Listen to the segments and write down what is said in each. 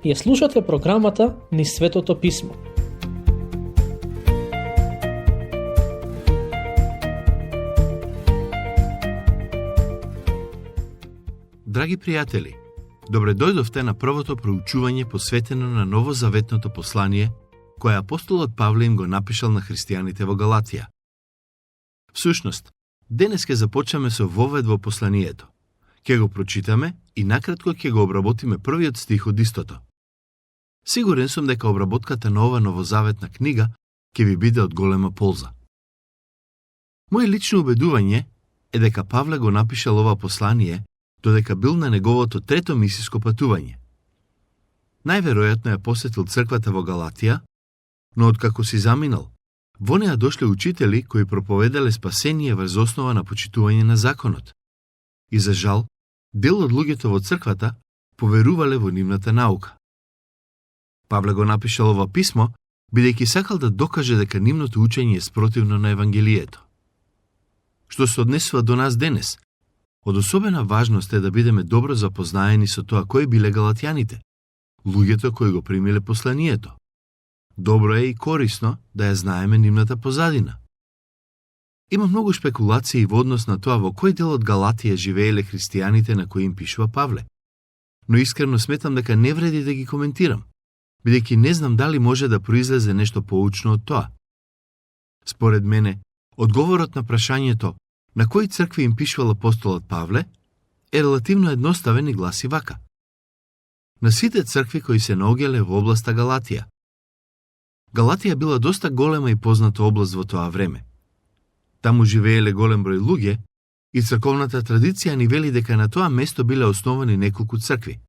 Ја слушате програмата Низ Светото Писмо. Драги пријатели, добре дојдовте на првото проучување посветено на новозаветното послание кое апостолот Павле им го напишал на христијаните во Галатија. Всушност, денес ќе започнеме со вовед во посланието. Ќе го прочитаме и накратко ќе го обработиме првиот стих од истото. Сигурен сум дека обработката на ова новозаветна книга ќе ви биде од голема полза. Моje лично убедување е дека Павле го напишал ова послание додека бил на неговото трето мисиско патување. Најверојатно ја посетил црквата во Галатија, но откако си заминал, во неа дошле учители кои проповедале спасение врз основа на почитување на законот. И за жал, дел од луѓето во црквата поверувале во нивната наука. Павле го напишал ова писмо, бидејќи сакал да докаже дека нивното учење е спротивно на Евангелието. Што се однесува до нас денес, од особена важност е да бидеме добро запознаени со тоа кои биле галатјаните, луѓето кои го примиле посланието. Добро е и корисно да ја знаеме нивната позадина. Има многу шпекулации во однос на тоа во кој дел од Галатија живееле христијаните на кои им пишува Павле. Но искрено сметам дека не вреди да ги коментирам, бидејќи не знам дали може да произлезе нешто поучно од тоа. Според мене, одговорот на прашањето на кои цркви им пишувал апостолот Павле е релативно едноставен и гласи вака: на сите цркви кои се наоѓале во областа Галатија. Галатија била доста голема и позната област во тоа време. Таму живееле голем број луѓе и црковната традиција ни вели дека на тоа место биле основани неколку цркви.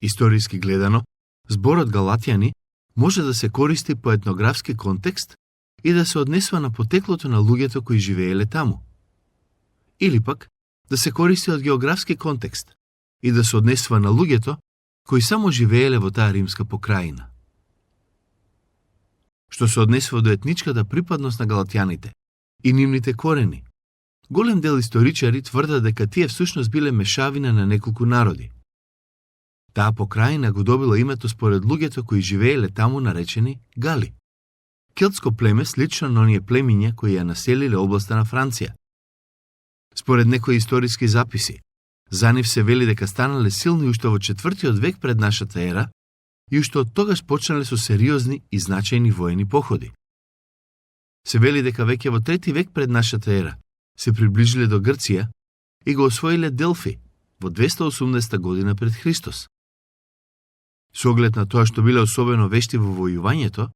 Историски гледано, зборот Галатјани може да се користи по етнографски контекст и да се однесува на потеклото на луѓето кои живееле таму. Или пак да се користи од географски контекст и да се однесува на луѓето кои само живееле во таа римска покрајина. Што се однесува до етничката припадност на галатјаните и нивните корени, голем дел историчари тврдат дека тие всушност биле мешавина на неколку народи. Таа покрајина го добила името според луѓето кои живееле таму наречени Гали. Келтско племе слично на оние племиња кои ја населиле областа на Франција. Според некои историски записи, за нив се вели дека станале силни уште во 4 век пред нашата ера и уште од тогаш почнале со сериозни и значајни воени походи. Се вели дека веќе во 3 век пред нашата ера се приближиле до Грција и го освоиле Делфи во 280 година пред Христос. Со оглед на тоа што биле особено вешти во војувањето,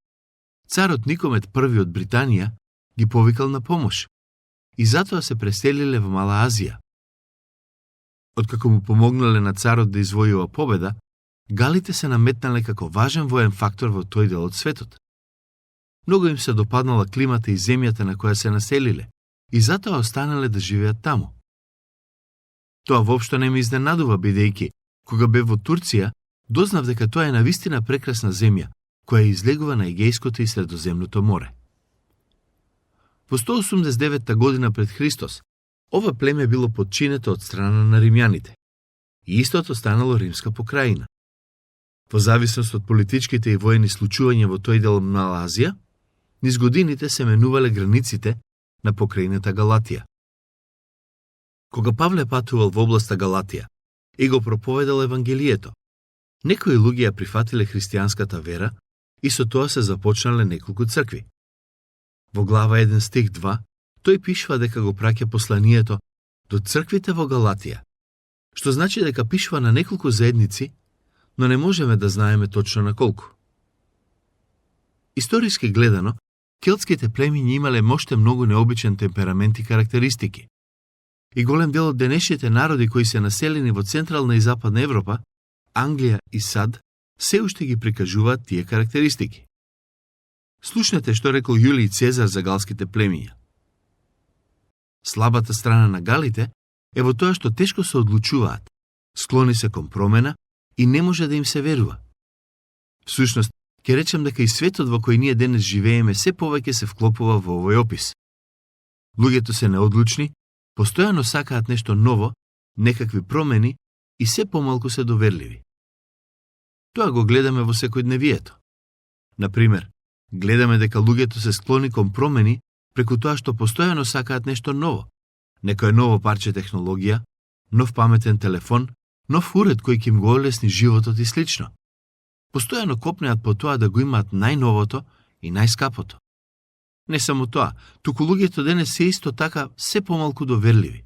царот Никомет I од Британија ги повикал на помош и затоа се преселиле во Мала Азија. Откако му помогнале на царот да извојува победа, галите се наметнале како важен воен фактор во тој дел од светот. Многу им се допаднала климата и земјата на која се населиле и затоа останале да живеат таму. Тоа воопшто не ме изненадува, бидејќи, кога бев во Турција, дознав дека тоа е навистина прекрасна земја, која излегува на Егејското и Средоземното море. Во 189 година пред Христос, ова племе било подчинето од страна на римјаните. И истото станало римска покрајина. Во зависност од политичките и воени случувања во тој дел на Азија, низ годините се менувале границите на покрајната Галатија. Кога Павле патувал во областа Галатија и го проповедал Евангелието, некои луѓе ја прифатиле христијанската вера и со тоа се започнале неколку цркви. Во глава 1 стих 2, тој пишува дека го праќа посланието до црквите во Галатија, што значи дека пишува на неколку заедници, но не можеме да знаеме точно на колку. Историски гледано, келтските племиња имале моште многу необичен темперамент и карактеристики. И голем дел од денешните народи кои се населени во Централна и Западна Европа, Англија и САД, се уште ги прикажуваат тие карактеристики. Слушнете што рекол Јулиј Цезар за галските племиња. Слабата страна на галите е во тоа што тешко се одлучуваат, склони се кон промена и не може да им се верува. Всушност, ќе речем дека и светот во кој ние денес живееме се повеќе се вклопува во овој опис. Луѓето се неодлучни, постојано сакаат нешто ново, некакви промени и се помалку се доверливи. Тоа го гледаме во секојдневието. Например, гледаме дека луѓето се склони кон промени преку тоа што постојано сакаат нешто ново. Некое ново парче технологија, нов паметен телефон, нов уред кој ќе им го олесни животот и слично. Постојано копнеат по тоа да го имаат најновото и најскапото. Не само тоа, туку луѓето денес се исто така се помалку доверливи.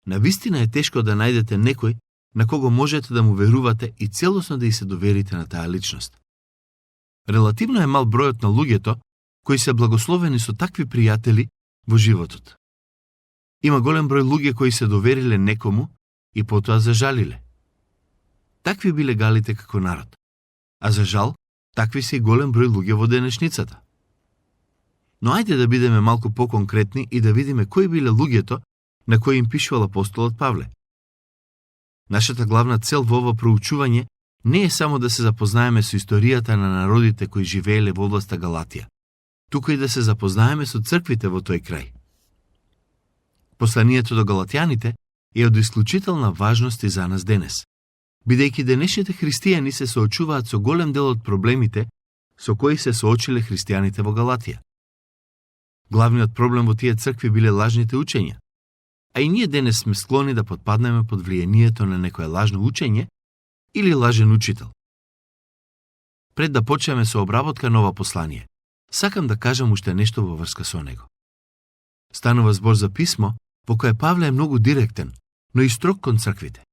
Навистина е тешко да најдете некој на кого можете да му верувате и целосно да и се доверите на таа личност. Релативно е мал бројот на луѓето кои се благословени со такви пријатели во животот. Има голем број луѓе кои се довериле некому и потоа зажалиле. Такви биле галите како народ. А за жал, такви се и голем број луѓе во денешницата. Но ајде да бидеме малку поконкретни и да видиме кои биле луѓето на кои им пишувал апостолот Павле. Нашата главна цел во ова проучување не е само да се запознаеме со историјата на народите кои живееле во областа Галатија, туку и да се запознаеме со црквите во тој крај. Посланието до галатјаните е од исклучителна важност и за нас денес, бидејќи денешните христијани се соочуваат со голем дел од проблемите со кои се соочиле христијаните во Галатија. Главниот проблем во тие цркви биле лажните учења, а и ние денес сме склони да потпаднеме под влијанието на некое лажно учење или лажен учител. Пред да почнеме со обработка на ова послание, сакам да кажам уште нешто во врска со него. Станува збор за писмо во кое Павле е многу директен, но и строг кон црквите.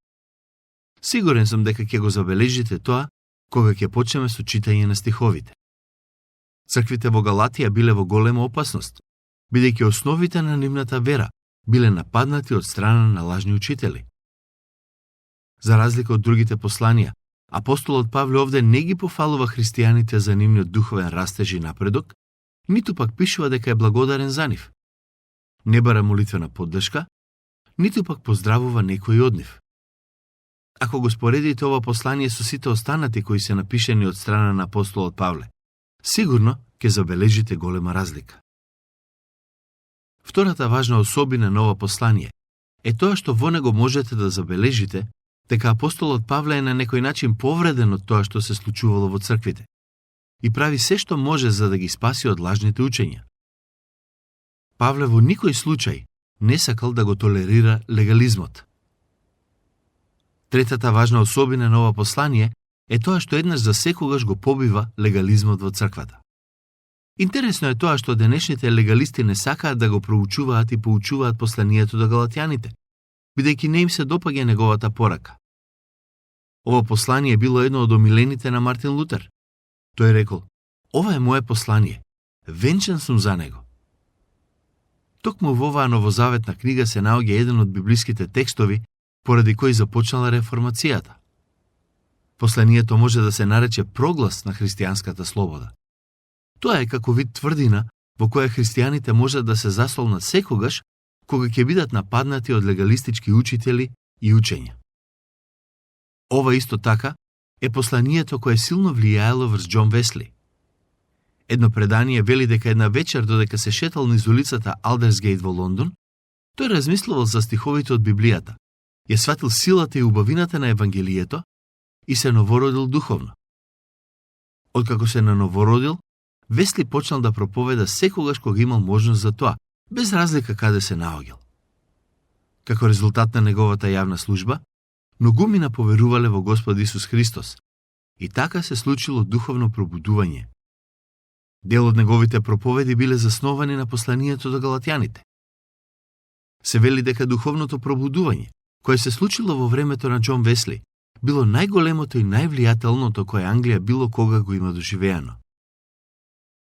Сигурен сум дека ќе го забележите тоа кога ќе почнеме со читање на стиховите. Црквите во Галатија биле во голема опасност, бидејќи основите на нивната вера биле нападнати од страна на лажни учители. За разлика од другите посланија, апостолот Павле овде не ги пофалува христијаните за нивниот духовен растеж и напредок, ниту пак пишува дека е благодарен за нив. Не бара молитвена поддршка, ниту пак поздравува некој од нив. Ако го споредите ова послание со сите останати кои се напишени од страна на апостолот Павле, сигурно ќе забележите голема разлика. Втората важна особина на ова послание е тоа што во него можете да забележите дека апостолот Павле е на некој начин повреден од тоа што се случувало во црквите и прави се што може за да ги спаси од лажните учења. Павле во никој случај не сакал да го толерира легализмот. Третата важна особина на ова послание е тоа што еднаш за секогаш го побива легализмот во црквата. Интересно е тоа што денешните легалисти не сакаат да го проучуваат и поучуваат посланието до галатјаните, бидејќи не им се допаѓа неговата порака. Ова послание било едно од омилените на Мартин Лутер. Тој рекол: "Ова е мое послание, венчан сум за него." Токму во оваа новозаветна книга се наоѓа еден од библиските текстови поради кој започнала реформацијата. Посланието може да се нарече проглас на христијанската слобода. Тоа е како вид тврдина во која христијаните можат да се заслонат секогаш кога ќе бидат нападнати од легалистички учители и учења. Ова исто така е посланието кое силно влијаело врз Џон Весли. Едно предание вели дека една вечер додека се шетал низ улицата Алдерсгејт во Лондон, тој размислувал за стиховите од Библијата, ја сватил силата и убавината на Евангелието и се новородил духовно. Откако се нановородил, Весли почнал да проповеда секогаш кога имал можност за тоа, без разлика каде се наоѓал. Како резултат на неговата јавна служба, многумина поверувале во Господ Исус Христос и така се случило духовно пробудување. Дел од неговите проповеди биле засновани на посланието до галатјаните. Се вели дека духовното пробудување, кое се случило во времето на Џон Весли, било најголемото и највлијателното кое Англија било кога го има доживеано.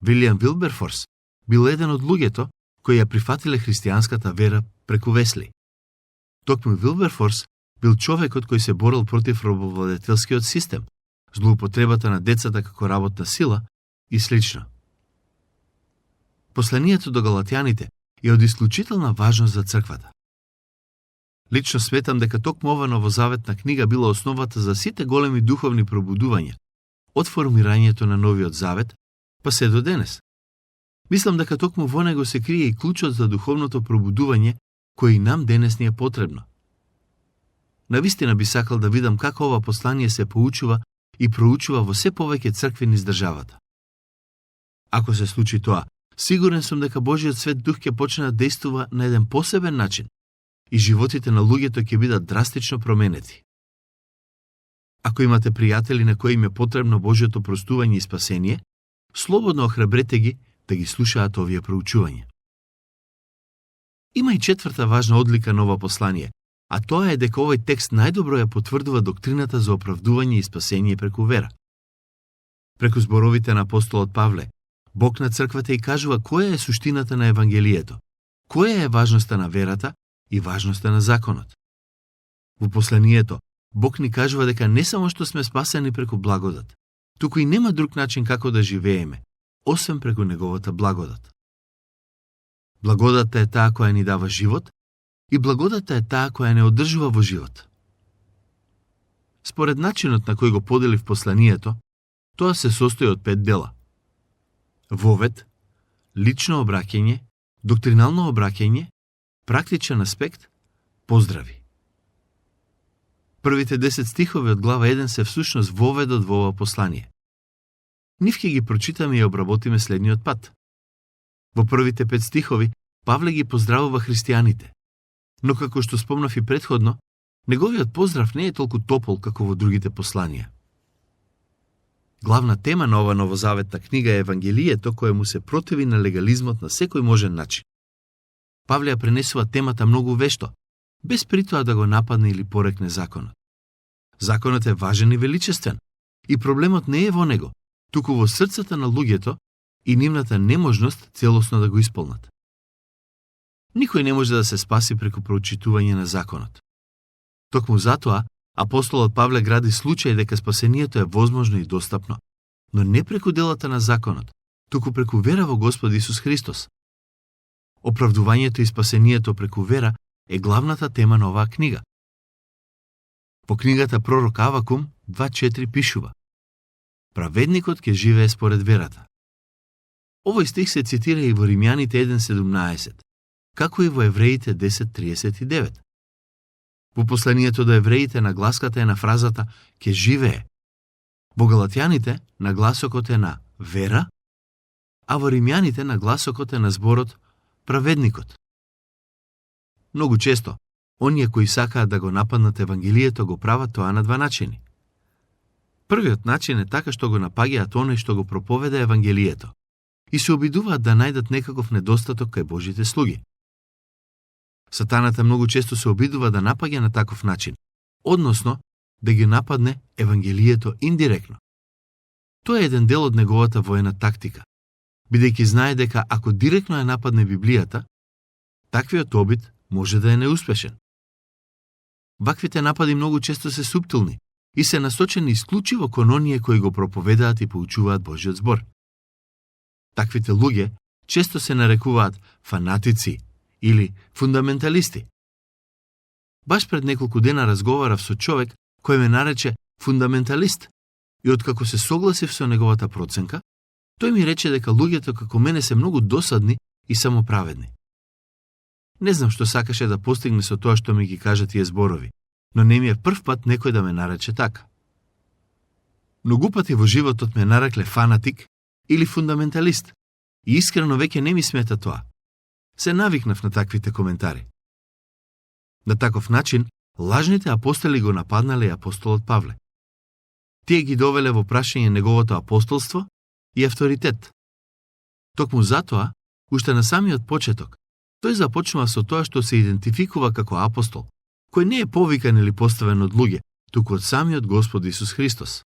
Вилијам Вилберфорс бил еден од луѓето кои ја прифатиле христијанската вера преку Весли. Токму Вилберфорс бил човекот кој се борел против робовладетелскиот систем, злоупотребата на децата како работна сила и слично. Посланието до галатјаните е од исклучителна важност за црквата. Лично сметам дека токму ова новозаветна книга била основата за сите големи духовни пробудувања, од формирањето на Новиот Завет, па се до денес. Мислам дека токму во него се крие и клучот за духовното пробудување, кој и нам денес ни е потребно. Навистина би сакал да видам како ова послание се поучува и проучува во се повеќе цркви низ државата. Ако се случи тоа, сигурен сум дека Божиот свет дух ќе почне да действува на еден посебен начин и животите на луѓето ќе бидат драстично променети. Ако имате пријатели на кои им е потребно Божиото простување и спасение, слободно охрабрете ги да ги слушаат овие проучувања. Има и четврта важна одлика на ова послание, а тоа е дека овој текст најдобро ја потврдува доктрината за оправдување и спасение преку вера. Преку зборовите на апостолот Павле, Бог на црквата и кажува која е суштината на Евангелието, која е важноста на верата и важноста на законот. Во посланието, Бог ни кажува дека не само што сме спасени преку благодат, туку и нема друг начин како да живееме, освен преку неговата благодат. Благодата е таа која ни дава живот и благодата е таа која не одржува во живот. Според начинот на кој го подели в посланието, тоа се состои од 5 дела. Вовед, лично обраќање, доктринално обраќање, практичен аспект, поздрави. Првите 10 стихови од глава 1 се всушност воведот во ова послание. Нив ќе ги прочитаме и обработиме следниот пат. Во првите 5 стихови Павле ги поздравува христијаните, но како што спомнав и претходно, неговиот поздрав не е толку топол како во другите посланија. Главна тема на ова новозаветна книга е Евангелието кое му се противи на легализмот на секој можен начин. Павле ја пренесува темата многу вешто, без притоа да го нападне или порекне законот. Законот е важен и величествен, и проблемот не е во него, туку во срцата на луѓето и нивната неможност целосно да го исполнат. Никој не може да се спаси преку проучитување на законот. Токму затоа, апостолот Павле гради случај дека спасението е возможно и достапно, но не преку делата на законот, туку преку вера во Господ Исус Христос. Оправдувањето и спасението преку вера е главната тема на оваа книга. По книгата пророк Авакум 2.4 пишува: Праведникот ќе живее според верата. Овој стих се цитира и во Римјаните 1.17, како и во Евреите 10.39. Во посланието до евреите нагласката е на фразата «ке живее». Во Галатјаните нагласокот е на «вера», а во Римјаните нагласокот е на зборот «праведникот». Многу често, оние кои сакаат да го нападнат Евангелието го прават тоа на два начини. Првиот начин е така што го напаѓаат оној што го проповеда Евангелието и се обидуваат да најдат некаков недостаток кај Божите слуги. Сатаната многу често се обидува да напаѓа на таков начин, односно да ги нападне Евангелието индиректно. Тоа е еден дел од неговата воена тактика, бидејќи знае дека ако директно ја нападне Библијата, таквиот обид може да е неуспешен. Ваквите напади многу често се суптилни и се насочени исклучиво кон оние кои го проповедаат и поучуваат Божиот збор. Таквите луѓе често се нарекуваат фанатици или фундаменталисти. Баш пред неколку дена разговарав со човек кој ме нарече фундаменталист и откако се согласив со неговата проценка, тој ми рече дека луѓето како мене се многу досадни и самоправедни. Не знам што сакаше да постигне со тоа што ми ги кажа тие зборови, но не ми е прв пат некој да ме нарече така. Многу пати во животот ме нарекле фанатик или фундаменталист и искрено веќе не ми смета тоа. Се навикнав на таквите коментари. На таков начин, лажните апостоли го нападнале апостолот Павле. Тие ги довеле во прашање неговото апостолство и авторитет. Токму затоа, уште на самиот почеток, тој започнува со тоа што се идентификува како апостол, кој не е повикан или поставен од луѓе, туку од самиот Господ Исус Христос.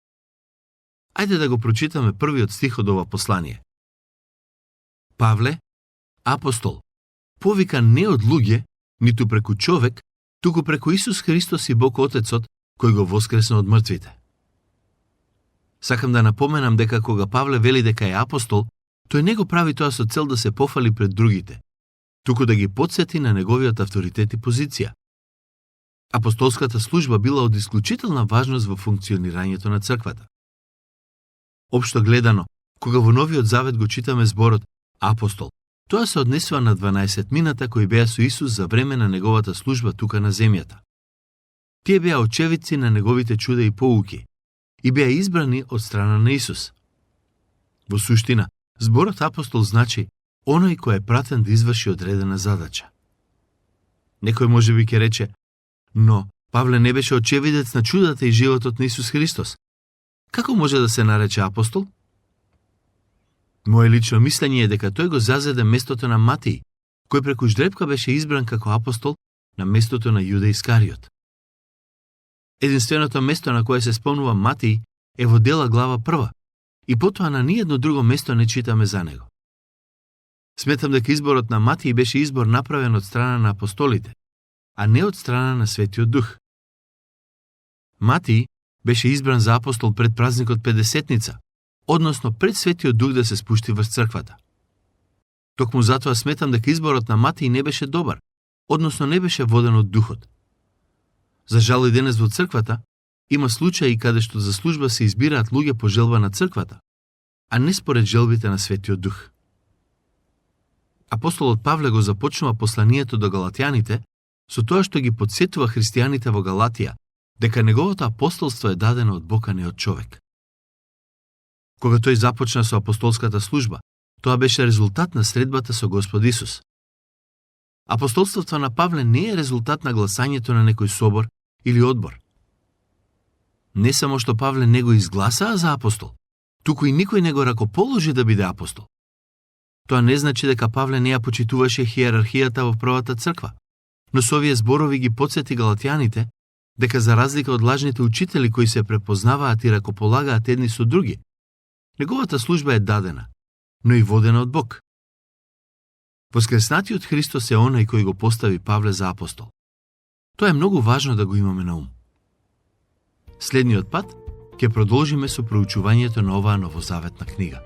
Ајде да го прочитаме првиот стих од ова послание. Павле, апостол, повикан не од луѓе, ниту преку човек, туку преку Исус Христос и Бог Отецот, кој го воскресна од мртвите. Сакам да напоменам дека кога Павле вели дека е апостол, тој не го прави тоа со цел да се пофали пред другите, туку да ги потсети на неговиот авторитет и позиција. Апостолската служба била од исклучителна важност во функционирањето на црквата. Општо гледано, кога во Новиот Завет го читаме зборот апостол, тоа се однесува на 12 мината кои беа со Исус за време на неговата служба тука на земјата. Тие беа очевидци на неговите чуда и поуки, и беа избрани од страна на Исус. Во суштина, зборот апостол значи оној кој е пратен да изврши одредена задача. Некој можеби ќе рече, но Павле не беше очевидец на чудата и животот на Исус Христос. Како може да се нарече апостол? Моje лично мислење е дека тој го зазеде местото на Матиј, кој преку ждрепка беше избран како апостол на местото на Јуда Искариот. Единственото место на кое се спомнува Матиј е во Дела глава 1, и потоа на ниедно друго место не читаме за него. Сметам дека изборот на Матиј беше избор направен од страна на апостолите, а не од страна на Светиот Дух. Матиј беше избран за апостол пред празникот Педесетница, односно пред Светиот Дух да се спушти врз црквата. Токму затоа сметам дека изборот на Матиј не беше добар, односно не беше воден од Духот. За жал и денес во црквата има случаи каде што за служба се избираат луѓе по желба на црквата, а не според желбите на Светиот Дух. Апостолот Павле го започнува посланието до галатјаните со тоа што ги подсетува христијаните во Галатија дека неговото апостолство е дадено од Бог, а не од човек. Кога тој започна со апостолската служба, тоа беше резултат на средбата со Господ Исус. Апостолството на Павле не е резултат на гласањето на некој собор или одбор. Не само што Павле не го изгласаа за апостол, туку и никој не го ракоположи да биде апостол. Тоа не значи дека Павле не ја почитуваше хиерархијата во првата црква, но со овие зборови ги потсети галатјаните дека за разлика од лажните учители кои се препознаваат и ракополагаат едни со други, неговата служба е дадена, но и водена од Бог. Воскреснатиот Христос е онај кој го постави Павле за апостол. Тоа е многу важно да го имаме на ум. Следниот пат ќе продолжиме со проучувањето на оваа новозаветна книга.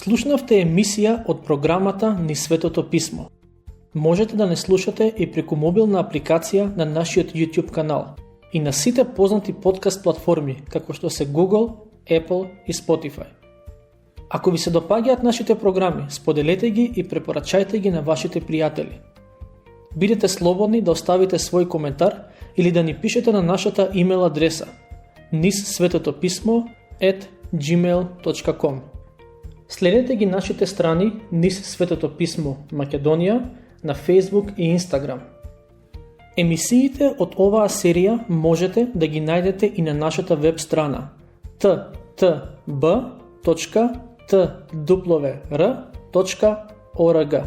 Слушнавте емисија од програмата Ни Светото Писмо. Можете да не слушате и преку мобилна апликација на нашиот YouTube канал и на сите познати подкаст платформи како што се Google, Apple и Spotify. Ако ви се допаѓаат нашите програми, споделете ги и препорачајте ги на вашите пријатели. Бидете слободни да оставите свој коментар или да ни пишете на нашата имейл адреса nissvetotopисmo@gmail.com. Следете ги нашите страни Низ Светото Писмо Македонија на Facebook и Instagram. Емисиите од оваа серија можете да ги најдете и на нашата веб страна ttb.twr.org.